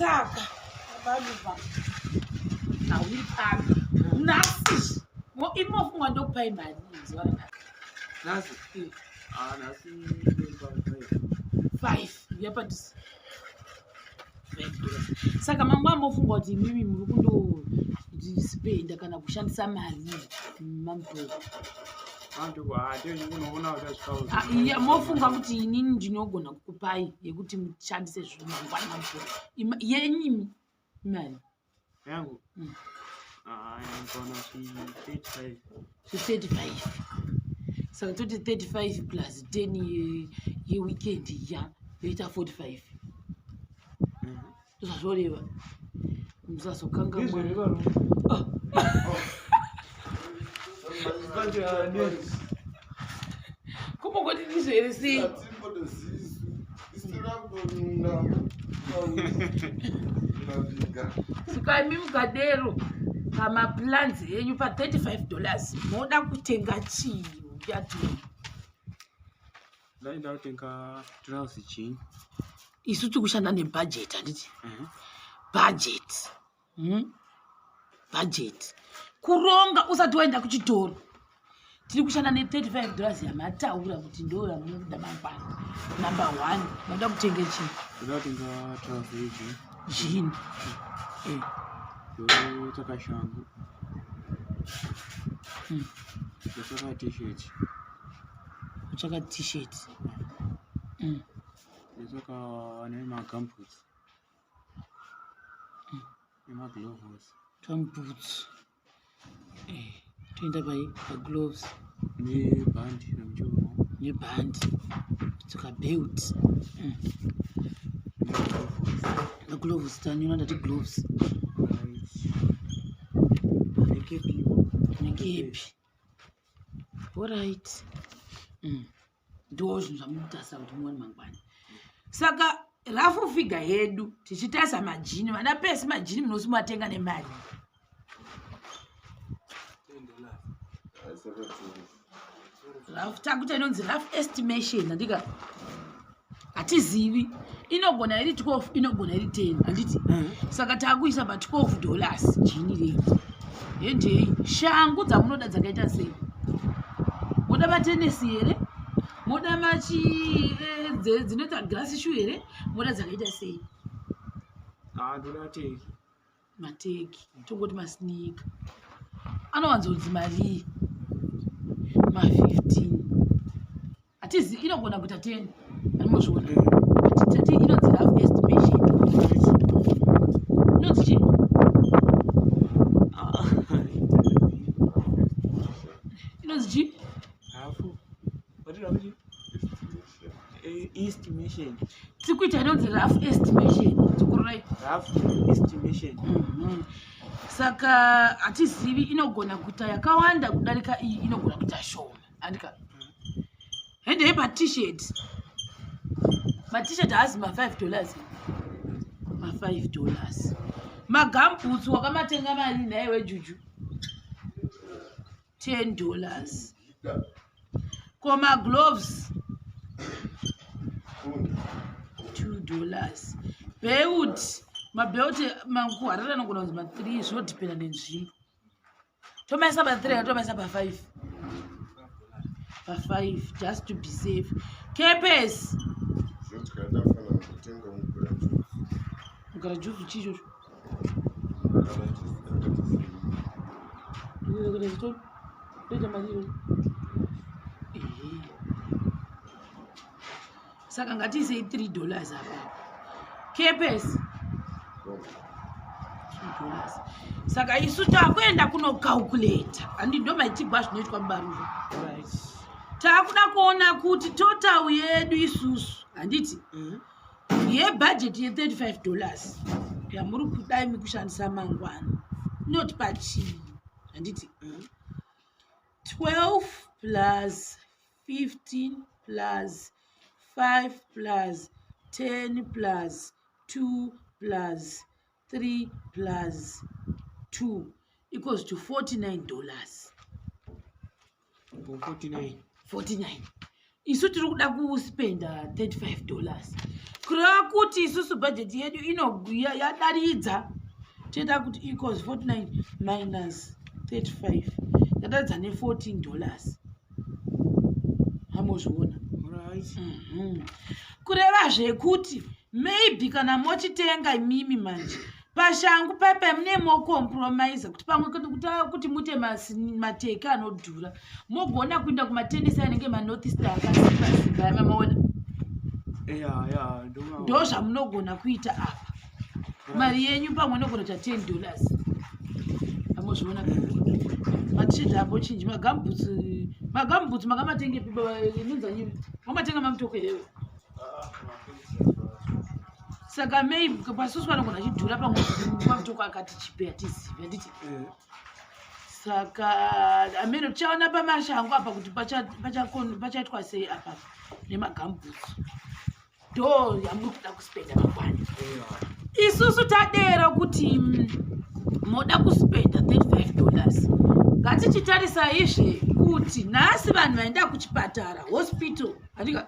Saka baluva hauri pano nhasi, imofunga ndokupai mari zuva ranhasi. Nhasi? Eh. Ah, nhasi. 5 yapadhuze, $5. Saka mangwana mofunga kuti imimi muri kundospenda kana kushandisa mari mamutoko? Ah, iya, mofunga kuti inini ndinogona kukupai yekuti mushandise zvinhu mangwana mamutoko? Yenyimi imari? Yangu? Mm. Ah, yangu 35. 35. Saka toti 35 plus 10 yeweekend iya, yoita 45. Zvazvoreva, musazokangamwa. Oh. Kumongoti ndizvo here? Sei? Saka imi mukadero pamaplans enyu, pa$35 moda kutenga chii yatoni? Ndaida kutenga trouse, jean. Isu tiri kushanda nebudget, handiti? Budget, Budget kuronga usati waenda kuchitoro. Tiri kushanda ne$35 yamataura kuti ndo yamunoda mangwana. Number one, vanoda kutenga chii? Ndoda kutenga trouse yejean. Jean. Ndotsvaka shangu. Ndotsvaka T-shirt. Kutsvaka T-shirt. Ndotsvaka nemagumboots nemagloves. Gumboots. Toenda pai pagloves? Nebhandi remuchiuno. Nebhandi, tsoka belt. Magloves tanyora, ndati gloves. Right, nekepi. Nekepi, alright. Ndo zvinhu zvamukutarisa kuti muone mangwana. Saka rough figure yedu, tichitarisa majini, vana pesi, majini munosimatenga nemari? Rough, takuita inonzi rough estimation, handika? Hatizivi, inogona iri 12, inogona iri 10, handiti? Saka taakuisa pa$12 jini rei hendei. Shangu dzamunoda dzakaita sei? Moda matenesi here? Moda machi dzinoita grass shoe here? Moda dzakaita sei? Ah, ndoda teki. Mateki, tongoti masneaker anowanzonzi marii? Ma15, hatizi, inogona kuita 10, animozviona. Tati inonzi rough estimation. Inonzi chii? Ah. Inonzi chii? Hafu watira estimation. Tiri kuita inonzi rough estimation, dzokorerai. Rough estimation. Saka hatizivi, inogona kuita yakawanda kudarika iyi, inogona kuita shoma, andika? Hendei paT-shirt. MaT-shirt haazi ma$5? Ma$5. Magumboots wakamatenga mari nhaiwe Juju? $10. Ko magloves? $2. Belt, mabelt makuharare anogona kunzi ma3, zvinodhipenda nenzvimbo. Tomaisa pa3 kana tomaisa pa5? Pa5, just to be safe. Kepes? Zvinotyadafanira kutenga mugura juice. Mugara juzu chii ichocho? Akati. Toita mariro. Ehe. Saka ngatiisei $3 apa. Kepes $2. Saka isu takuenda kunocalculata, handi? Ndo maitigwa zvinoitwa mubaruva. Taakuda kuona kuti total yedu isusu, handiti, yebhajeti ye$35 yamuri kudai mikushandisa mangwana inotipa chii, handiti? 12 plus 15 plus 5 plus 10 plus 2 plus 3 plus 2 equals to $49. 49. 49. Isu tiri kuda kuspenda 35 dollars, kureva kuti isusu bhajeti yedu ino yadaridza. Toita kuti equals 49 minus 35, yadaridza ne14 dollars. Hamozviona? Right. Kureva zvekuti maybe kana mochitenga imimi manje pashangu paipai mune mocompromise kuti pamwe kuti muite mateke anodhura, mogona kuenda kumatenisi anenge maNorth Star akasimba simba, mamaona? Ya, ndo zvamunogona kuita apa. Mari yenyu pamwe inogona kuita 10 dollars. Amozviona? Matisheti ambochinji, magumboots. Magumboots makamatengepi? Nunzanyi, wamatenga mamutoko here? Saka maybe pasusu panogona achidhura, pamwe mamutoko akati chipe, hatizivi, handiti? Saka amene tichaona pamashango apa kuti pachaitwa sei apa nemagumboots. Ndo yamuri kuda kuspenda mangwana. Isusu tadero kuti moda kuspenda 35 dollars. Ngatichitarisaizve kuti nhasi vanhu vaenda kuchipatara, hospital, handika?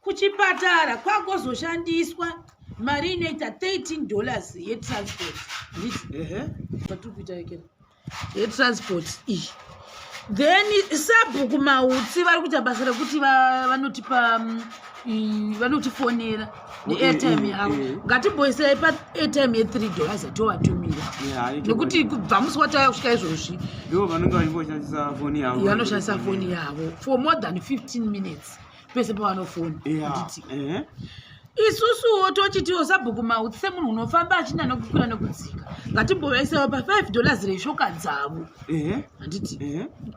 Kuchipatara kwagozoshandiswa mari inoita 13 dollars yetransport, handiti? Patiri kuita yekera yetransport iyi. Then sabhuku Mautsi vari kuita basa rekuti vanotipa vanotifonera neairtime yavo. Ngatimboisai paairtime ye3 dollars yatovatumira, nekuti kubva musi watauya kusvika izvozvi Ndivo vanenge vachimboshandisa foni yavo. Vanoshandisa foni yavo for more than 15 minutes pese pavanofona. Handiti? Isusuwo tochitiwo sabhuku Mautsi semunhu unofamba achinda nekukwira nekudzika, ngatimbovaisawo pa5 dollars reshoka dzavo. Handiti?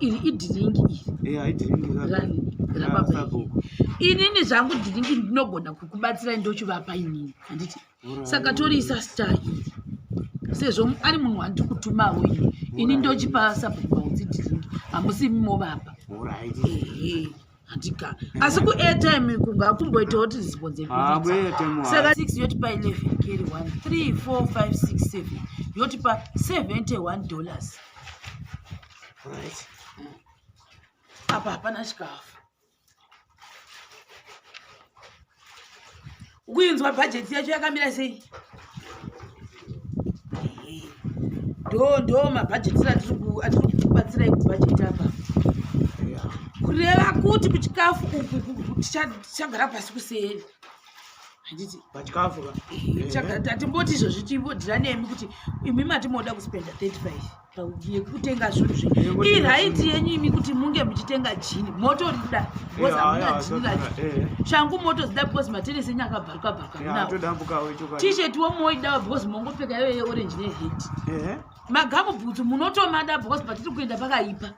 Iri idhiringi iri. Idhiringi. Rani rababa. Sabhuku. Inini zvangu dhiringi ndinogona kukubatsirai, ndochivapa inini, handiti? Saka toriisa star iri sezvo ari munhu wandiri kutumawo ini. Ini ndochipa sabhuku Mautsi dhiringi, hamusi movapa. Ehe, handika? Asi kuairtime kunga kumboitawo kuti responsibility. Kuairtime. Saka 6 yotipa 11, carry 1, 3, 4, 5, 6, 7, yotipa 71 dollars. Apa hapana chikafu. Ukuinzwa bhajeti yacho yakamira sei? Ehe. Ndo mabhajetiri atiri kubatsirai kubhajeti apa. Kureva kuti kuchikafu uku tichagara pasi kuseri, handiti? Pachikafu ka. Tatimboti izvozvi timbodhira nemi kuti imi mati moda kuspenda 35 yekutenga zvinhu zve iright yenyu imi kuti munge muchitenga jini, motorida because hamuna jini racho. Shangu motozida because matenesi enyu akabvaruka bvaruka munawo. Todambukawo, chokwadi. T-shirt wo moidawo because mongopfeka iyoyo yeorange nered. Magumboots munotomada because patiri kuenda pakaipa.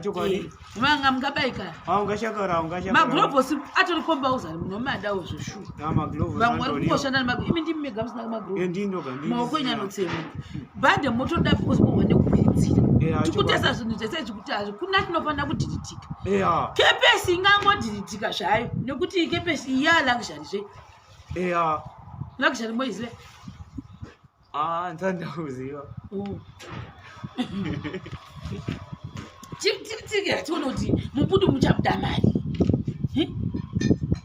Chokwadi. Manga mungabaikana. Ungashakara, ungashakara. Magulovhosi atori compulsory, munomadawo zveshuwa. Magulovhosi. Vamwe vari kungoshanda imi ndimi mega musina magulovhosi. Ndinoga. Maoko enyu anotsema. Bhande motoda because mohwa nekukwiridzira. Tikutesa zvinhu zvese zvekuti hazvo kuna tinofanira kudhiritika. Kepesi ingangodhiritika zvayo nekuti kepesi iyi yaluxury zve. Luxury moizive? Ndisanda kuziva. Tiri tione kuti mubudu muchabuda mari.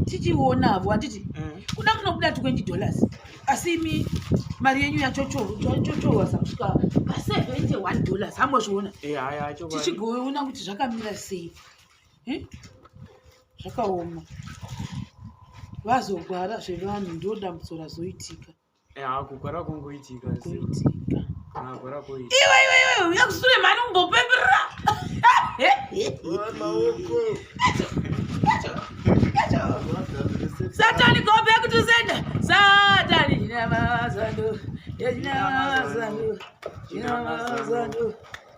Tichionavo, handiti? Kuda kunobuda 20 dollars, asi imi mari yenyu yachochohwa kusvika pa71 dollars. Hambozviona? Chokwadi. Tichigoona kuti zvakamira sei. Zvakaoma, vazogwara zvevanhu, ndo dambudziko razoitika. Kugwara kungoitika. Kuitika. Gwara kuitika. Iwe, iwe, iwe, uya kusure mhani, umbopepera. Maoko. Satani, go back to sender. Satani, chinamazando, chinamazando, chinamazando,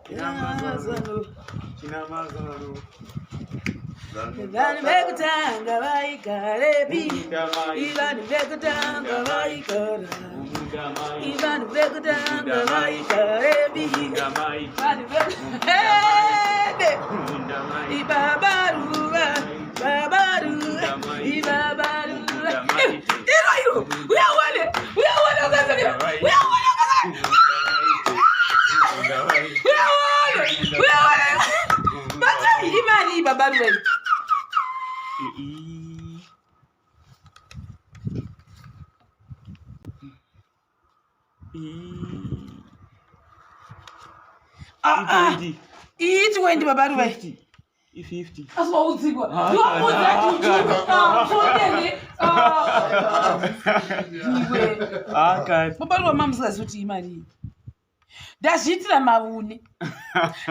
chinamazando. Chinamazano. Vanhu vekutanga vaikarepi? Vanhu vekutanga vaikara, vanhu vekutanga vaikarepi? Vanhu vekutanga, ibabaruva, babaruva, ibabaruva iro iro. Uyaone, uyaone, ukazokera, uyaone, uyaone, uyaone. Batai imari, babaruva iyi. Ah, ah. Iyi 20 baba ruva. I50. Asi waudzikwa. Ah, Ndiwaudza ah, chuchu. Iwe. Ah, kani. Baba ruva mamusingazivi kuti imari iyi. Ndazviitira mavune.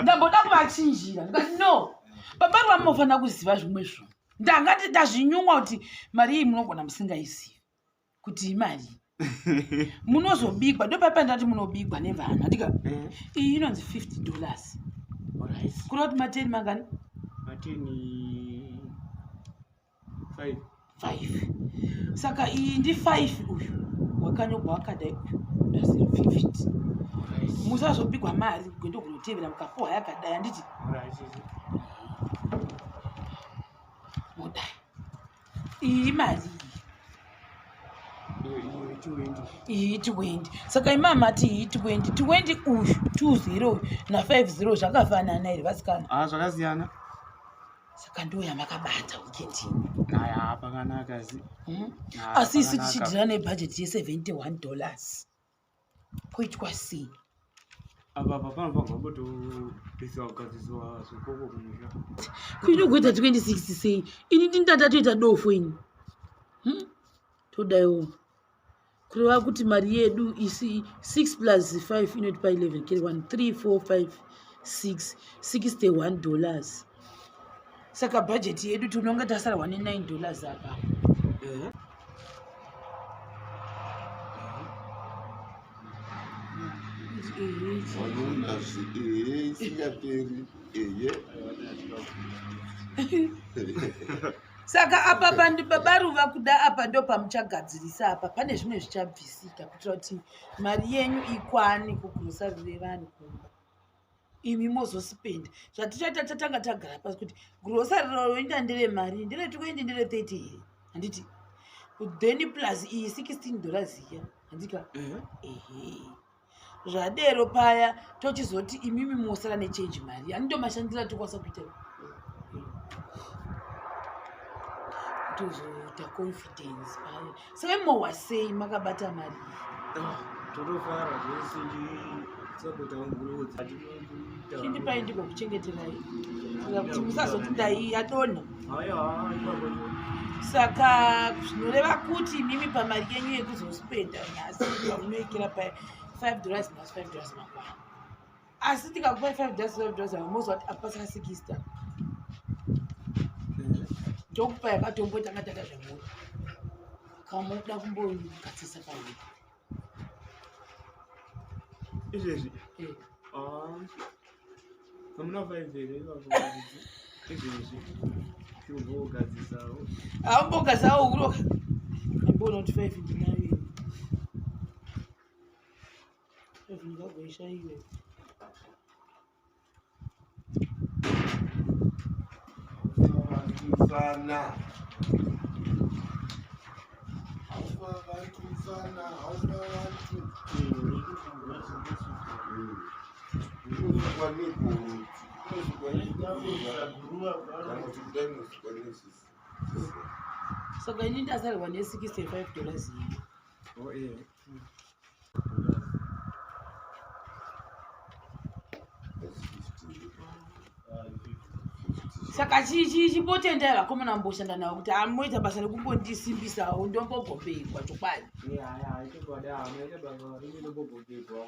Ndamboda kuvachinjira. Ndikati no. Baba ruva munofanira kuziva zvimwe zvinhu. Ndangati ndazvinyumwa kuti mari iyi munogona musingaizivi. Kuti imari. Munozobigwa. Ndopapa ndati munobigwa nevana. Ndika iyi inonzi 50 dollars. Alright. Kureva kuti mateni mangani? Mateni 5. 5 saka iyi ndi 5 uyu wakanyorwa wakadai uyu ndasi 50 Alright. musazobigwa mari kuenda kunotevera mukapuhwa yakadai handiti Alright. mudai iyi imari iyi Iyo iyo 20. iyi 20 saka imamati iyi 20 20 uyu 20 uyu na 50 zvakafanana here vasikana Ah, zvakasiyana. Saka ndo yamakabata weekend ino. Aya, pakanaka zi. Hmm? Ah, Asi isu pakanaka. tichidhira nebhajeti ye71 dollars poitwa sei? Apa apa panofanirwa kutobvisiwa kugadziswa zvikoko kumusha. Kuinogoita 26 sei? Ini ndini ndatoita dofo ini. Todaiwo kureva kuti mari yedu isi 6 plus 5 inotipa 11 carry 1 3 4 5 6 61 dollars. Saka bhajeti yedu tinonga tasarwa ne9 dollars apa. Eh. Vanoona ehe isingaperi ehe. Saka apa babaruva kuda apa ndo pamuchagadzirisa apa pane zvimwe zvichabvisika kuitira kuti mari yenyu ikwane kugurosari revanhu kumba. Imi mozosipenda zvatichaita tatanga tagara pasi kuti gurosari roenda ndere mari ndere 20 ndere 30 here handiti then plus iyi 16 dollars iya handika ehe zvadero paya tochizoti imimi mosara nechange mari anindo mashandiro atikwanisa kuita tozoita confidence paya saka imohwa sei makabata mari iyi? Totofara zvese chisapota nguruve. Chindipai ndigokuchengeterai saka kuti musazoti ndai yadonha. Haiwa, ipapo. Saka zvinoreva kuti imimi pamari yenyu yekuzospenda nhasi pamunoikira paya 5 dollars nhasi 5 dollars mangwana asi tikakupai 5 dollars 5 dollars apa mozwa kuti apa saka 60 ndokupa yakatombotanga taka zvemuri kamuda kumbogadzisa pamuri. Izvezvi. Eh. Ah. Hamuna 5 here ipapo? Izvezvi. Timbogadzisawo. Aumbogadzisawo kuroka amboona kuti 5 ndinayo ini 5 ndingagoishaiwe. Mfana. Haufa vantu mfana, haufa vantu. Kunosvikwa negoti, kunosvikwa neguruva, kana kuti kudai kunosvikwa nesisi. Saka ini ndasarwa ne65 dollars iyi. Oh eh. That's 50. Saka chimbotendai vakomana mboshanda navo kuti amoita basa rekumbondisimbisawo ndombogombekwa chokwadi. Yeah, yeah, ichokwadi. Ah, maita basa rinenge ndombogobhegwa.